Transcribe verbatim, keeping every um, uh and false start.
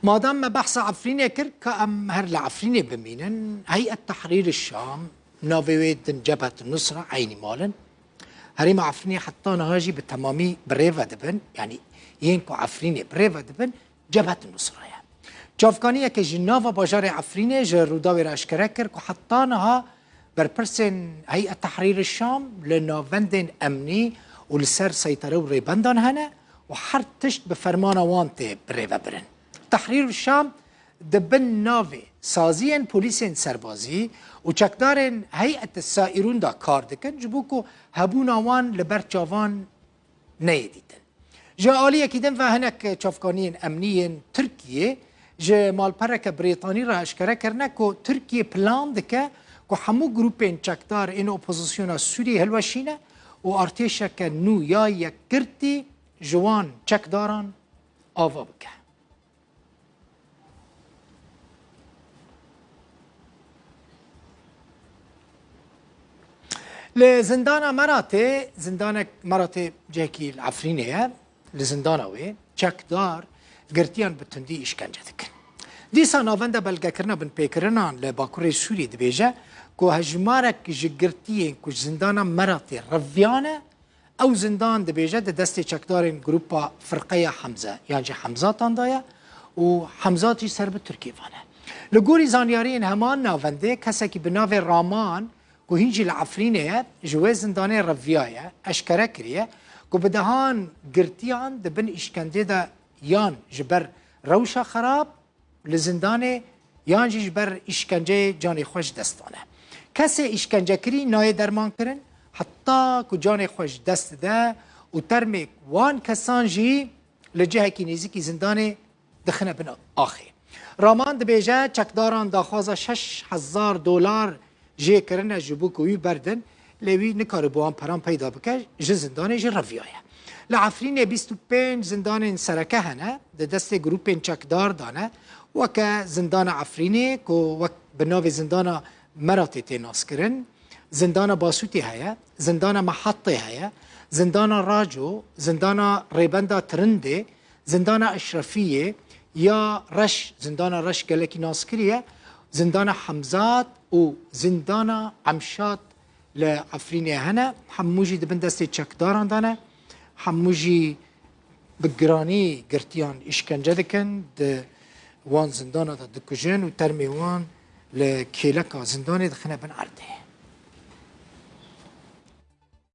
Madem me behsa Efrînê kir, ka em her li Efrînê bimînin. Heyet Tehrîr Şam, navê wê din Cebhet Nusra, eynî mal in. Herêma Efrînê heta niha jî bi temamî bi rê ve dibin, yanî yên ku Efrînê bi rê ve dibin, Cebhet Nusra ye. Çavkaniyeke ji nava bajarê Efrînê ji Rûdawê re eşkere kir ku heta niha berpirsên Heyet Tehrîr Şam li navendên emnî û li ser seytere û rêbendan hene û her tişt bi fermana wan tê birêvebirin. Tehrîr Şam di bin navê saziyên polîsên serbazî û çekdarên Heyet Saîrûn de kar dikin, ji bo ku hebûna wan li ber çavan neyê dîtin. Ji aliyekî din ve hinek çavkaniyên emnî yên Tirkiyê ji malpereke Brîtanî re eşkere kirine ku Tirkiye plan dike ku hemû grûpên çekdar ên opozisyona Sûriyê hilweşîne û artêşeke nû ya yekgirtî ji wan çekdaran ava bike. Li zindana Meratê, zindanek Meratê cihekî li Efrînê ye, li zindana wê çekdar girtiyan bi tundî îşkence dikin. Dîsa navenda belgekirina binpêkirinan li Bakurê Sûrî dibêje ku hejmarek ji girtiyên ku ji zindana Meratê reviyane, ew zindan dibêje di destê çekdarên grupa Firqeya Hemze yan jî Hemzatan de ye û Hemzat jî ser bi Tirkiyê ve ne. Li gorî zanyariyên heman navendê, kesekî bi navê Raman ku hîn jî li Efrînê ye, ji wê zindanê reviyaye, eşkere kiriye ku bi dehan girtiyan di bin îşkencê de yan ji ber rewşa xerab li zindanê yan jî ji ber îşkenceyê canê xwe ji dest dane. Kesê îşkencekirî nayê dermankirin, heta ku canê xwe ji dest dide û termê wan kesan jî li cihekî nêzîkî zindanê dixine bin axê. Raman dibêje, çekdaran daxwaza şeş hezar dolar jê kirine ji bo ku wî berdin, lê wî nikaribû wan peran peyda bike, ji zindanê jî reviyaye. Li Efrînê bîst û pênc zindanên sereke hene, di destê grûpên çekdar de ne, weke zindana Efrînê ku wek bi navê zindana Meratê tê naskirin, zindana Basûtê heye, zindana Mehetê heye, zindana Raco, zindana Rêbenda Tirindê, zindana Eşrefiyê ya Reş, zindana Reş gelekî naskirî ye, zindana Hemzat û zindana Emşat li Efrînê hene. Hemû jî di bin destê çekdaran de ne. Hemû jî bi giranî girtiyan îşkence dikin, di wan zindana de dikujin û termê wan li kêleka zindanê dixine bin erdê.